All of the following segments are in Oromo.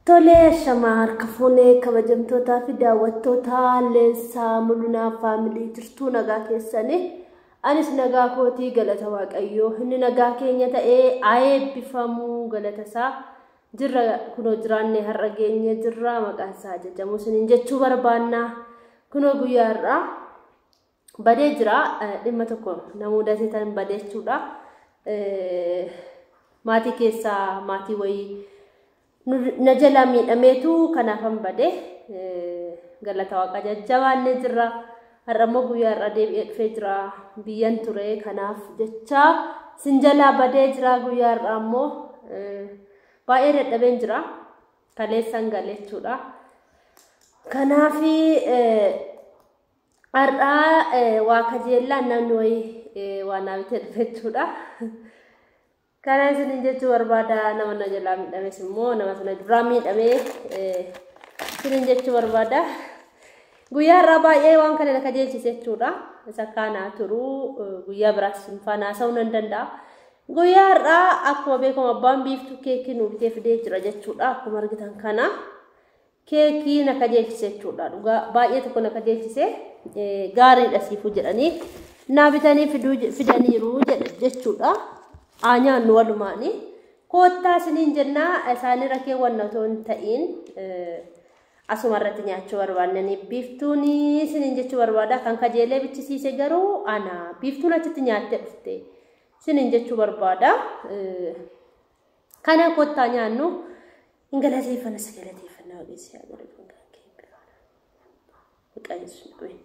Tolee, shamaa harka fuunee kabajamtootaa fi daawwattoota Leensaa Mul'unaa Faamilii jirtuu nagaa keessanii. Anis nagaa kootii galata Waaqayyoo. Inni nagaa keenya ta'ee eebbifamuu galata isaa. Jirra kunoo jiraannee har'a geenye jirra maqaan isaa ajajamu isiniin jechuu barbaanna. Kunoo guyyaa har'aa badee jira dhimma tokko namoota tan badee jechuudha. Maatii keessaa maatii wayii na jalaa miidhameetu kanaafan badee galata waaqa jajjabaannee jirra. Har'a immoo guyyaa har'a deebi'ee dhufee jira biyyan ture kanaaf jecha sin jalaa badee jira guyyaa har'aa immoo baay'ee dadhabeen jira kaleessan galee jechuudha. Kanaaf har'aa waa kajeellaan namni wayii waa naa bitee dhufe jechuudha. Kana isiniin jechuu barbaada nama na jalaa miidhames immoo nama sana duraa miidhamee isiniin jechuu barbaada. Guyyaa har'aa baay'ee waan kana na kajeelchise jechuudha. Isa kaanaa turuu guyyaa biraas hin faana haasa'uu nan danda'a. Guyyaa har'aa akkuma beekamu abbaan biiftuu keekii nu bitee fidee jira jechuudha. Akkuma argitan kana keekii na kajeelchise jechuudha. Dhugaa baay'ee tokko na kajeelchise gaariidha siifuu jedhanii naa bitanii fidaniiru jechuudha. Haa nyaannu walumaani. Koottaa isiniin jennaa isaanirra keewwanna otoo hin ta'iin asuma irratti nyaachuu barbaannanii biiftuun isiniin jechuu barbaada. Kan kajeelee bichisiise garuu ana biiftuun achitti nyaattee dhufte isiniin jechuu barbaada. Kana koottaa nyaannu hin galateeffanna si galateeffanna waaqessi haa galatu kan kee maqaa Yesuus ameen.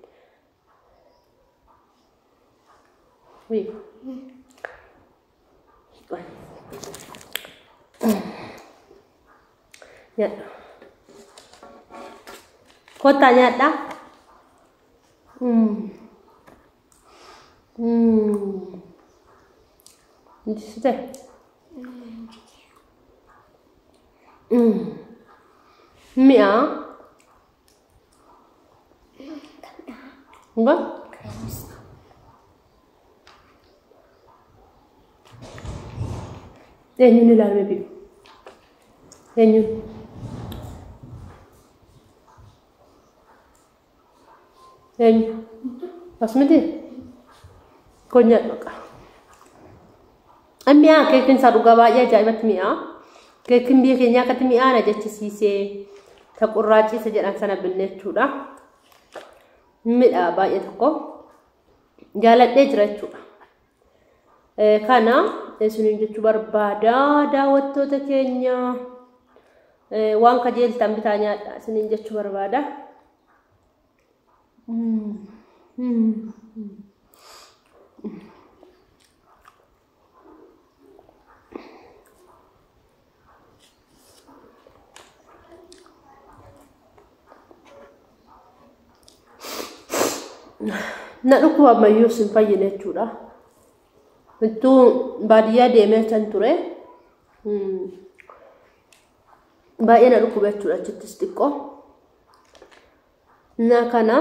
Nyaadha. Koottaa nyaadha. Injisite. Mi'a. Enggak? Eenyuun ilaalme bifu? Eenyuun? Eenyu? As miti? Kun nyaadhu maqaa. Mi'aa keekiin isaa dhugaa baay'ee ajaa'ibatti mi'aa. Keekiin biyya keenyaa akkatti mi'aa na jechisiisee ta qurraaciisa jedhan sana binne jechuudha. Midhaa baay'ee tokko jaaladhee jira jechuudha. Kana isiniin jechuu barbaada daawwattoota keenya waan kajeeltan bitaa nyaadha isiniin jechuu barbaada. Na dhukkuba ammayyuu isin fayyine jechuudha. Ittuu baadiyyaa deemee kan ture baay'ee na dhukkuba jechuudha achittis xiqqoo. Na kana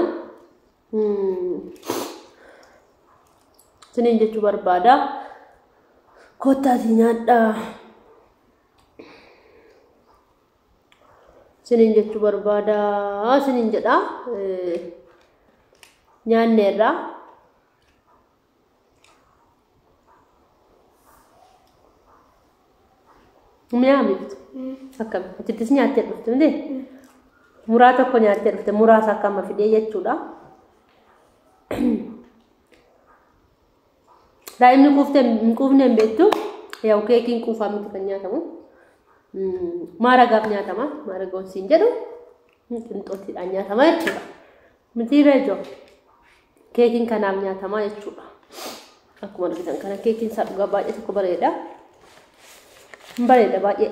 isiniin jechuu barbaada. Koottaatii nyaadhaa. Isiniin jechuu barbaada isiniin jedha. Nyaanneerra. Mi'aa miti. Akkam achittis nyaattee dhufte miti? Muraa tokko nyaattee dhufte muraasa akka amma fidee jechuudha. Daa'imni quuftee hin quufne hin beektu. Yaa'u keekiin quufaa miti kan nyaatamu. Maaragaaf nyaatama. Maaragoon siin jedhu qinxootiidhaan nyaatama jechuudha. Miti reejoo keekiin kanaaf nyaatama jechuudha. Akkuma argitan kana keekiin isaa dhugaa baay'ee tokko bareeda. Bareeda baay'ee.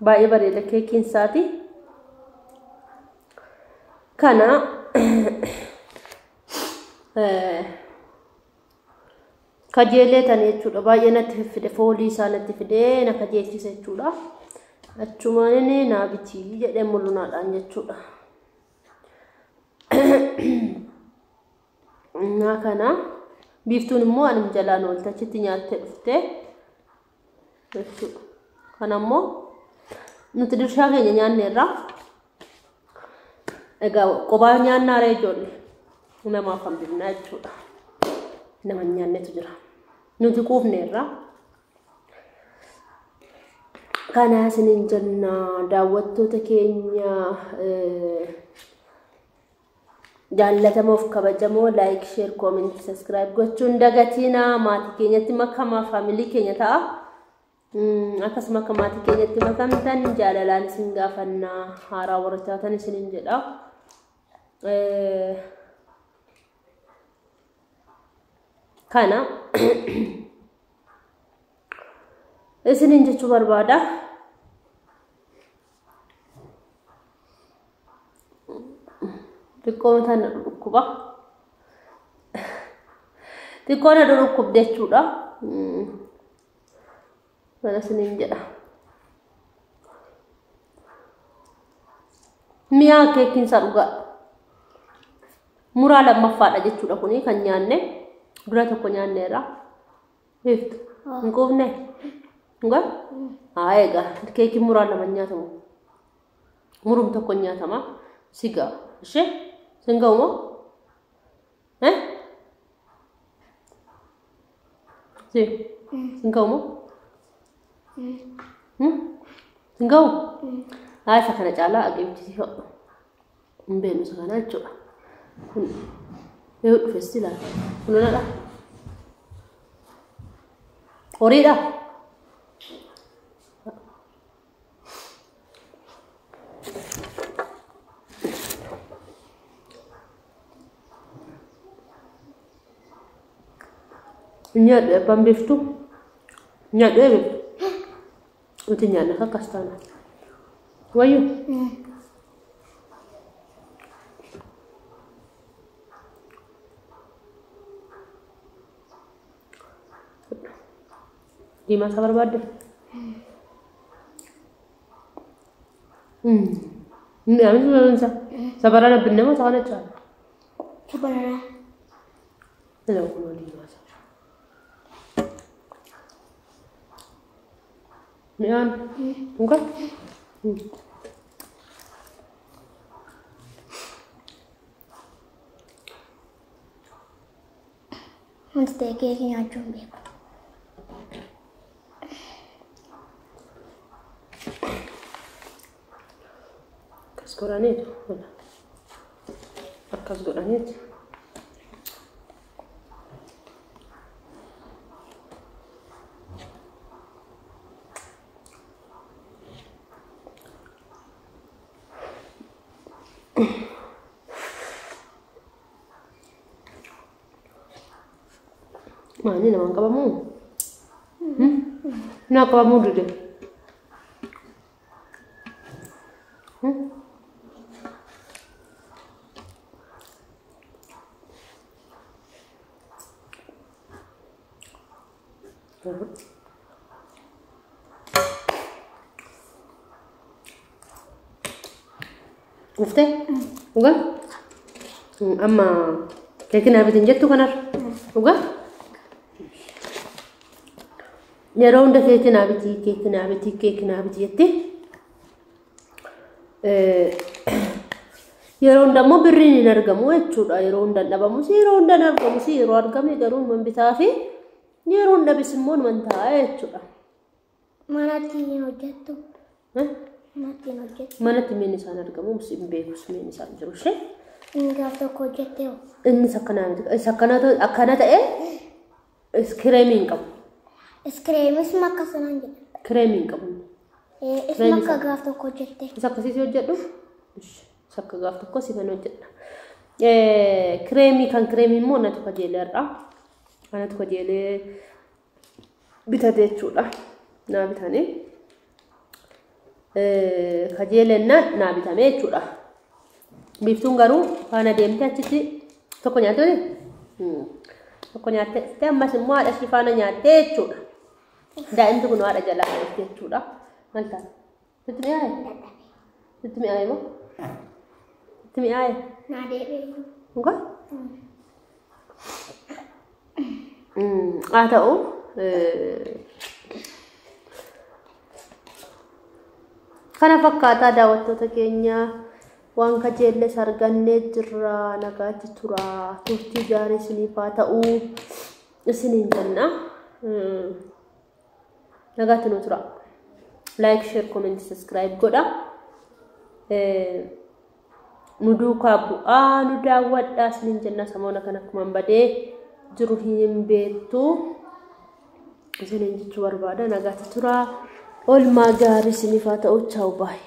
Baay'ee bareeda keekiin isaati. Kana kajeelee tan jechuudha. Baay'ee natti fiffide foolii isaa natti fidee na kajeelchise jechuudha. Achumaan inni naa bitii jedhee mul'unaadhaan jechuudha. Na kana Biiftuun immoo anum jalaan oolte achitti nyaattee dhufte jechuudha. Kana immoo nuti dirshaa keenya nyaanneerra. Egaa qophaa nyaannaa ree ijoollee namaaf hambifnaa jechuudha. Nama hin nyaannetu jira. Nuti quufneerra. Kana isiniin jenna daawwattoota keenya jaallatamoof kabajamoo like, share, comment, subscribe gochuun dagatiina. Maatii keenyatti makamaa faamilii keenya ta'a. Akkasuma akka maatii keenyatti makamtan jaalalaan isin gaafannaa haaraa warra taatan isiniin jedha. Kana isiniin jechuu barbaada. Xiqqoo mataan na dhukkuba. Xiqqoo na dhukkubde jechuudha. Kana isiniin jedha. Mi'aa keekiin isaa dhugaa. Muraa lammaffaadha jechuudha kuni kan nyaanne. Dura tokko nyaanneerra. Biiftu. Hin quufne? Dhugaa? Haa egaa keekiin muraa lama nyaatamu. Murum tokko nyaatama. Sigaa. Ishee? Sin ga'u moo? Eh? Si. Sin ga'u moo? Sin ga'u? Haa isa kana caalaa ageebiti hodhu. Hin beeknu isa kana jechuudha. Kun yoo dhufes ilaala. Kun onadha. Horiidha. Nyaadhu abbaan beektu. Nyaadhu beektu. Nuti nyaanna akkas taana. Wayyu. Diimaa isaa barbaadde? Mi'aamis isaa. Sabaraan abbinne moo isa kana caala? Sabaraan. Ila kunoo diimaa isaa. Mi'aan. Dhugaa? Wanti ta'e keekii nyaachuu hin beeku. Akkas godhaniitu. Akkas godhaniitu. Maali namaan qabamuu? Naa qabamuu dide. Uffte? Dhugaa? Amma keekii naa bitin jettu kanarra. Dhugaa? Yeroo hunda keekii naa biti, keekii naa biti, keekii naa biti jetti. Yeroo hunda immoo birriin hin argamu jechuudha. Yeroo hunda hin dhabamus, yeroo hunda hin argamus, yeroo argame garuu numan bitaa fi yeroo hin dhabis immoo numan taa'a jechuudha. Manatti hin hojjettu. Manatti hin hojjettu. Manatti miin isaan argamu hin beekus miin isaan jiru ishee. Inni gaaf tokko hojjettee hoo? Innis akkanaa miti. Isa akkana ta'e kireemii hin qabu. Iskireemis makka sanaan jedha. Kireemii hin qabu. Isuma akka gaaf tokko hojjette. Isa akkasii si hojjedhu? Isa akka gaaf tokko si kan hojjedha. Kireemii kan kireemii immoo anatu kajeelee har'a. Anatu kajeelee bitate jechuudha. Naa bitanii. Kajeelennaan naa bitame jechuudha. Biiftuun garuu faana deemtee achitti tokko nyaatte tokko nyaatte ammas immoo haadha ishii faana nyaatte jechuudha. Daa'imti kun haadha jalaa dhufte jechuudha. Maal taate? Sitti mi'aaye? Sitti mi'aaye moo? Sitti mi'aaye? Naa deebi'e. Dhugaa? Haa ta'u kana fakkaataa daawwattoota keenya waan kajeelles argannee jirra nagaatti tura turtii gaarii isiniif haa ta'u isiniin jenna. Nagaatti nu tura. Like, share, comment, subscribe godha. Nu duukaa bu'aa nu daawwadhaa isiniin jenna samoona kan akkuma badee jiru hin beektu isiniin jechuu barbaada nagaatti tura. Oolmaa gaarii isiniif haa ta'u. Chaawu baay'ee.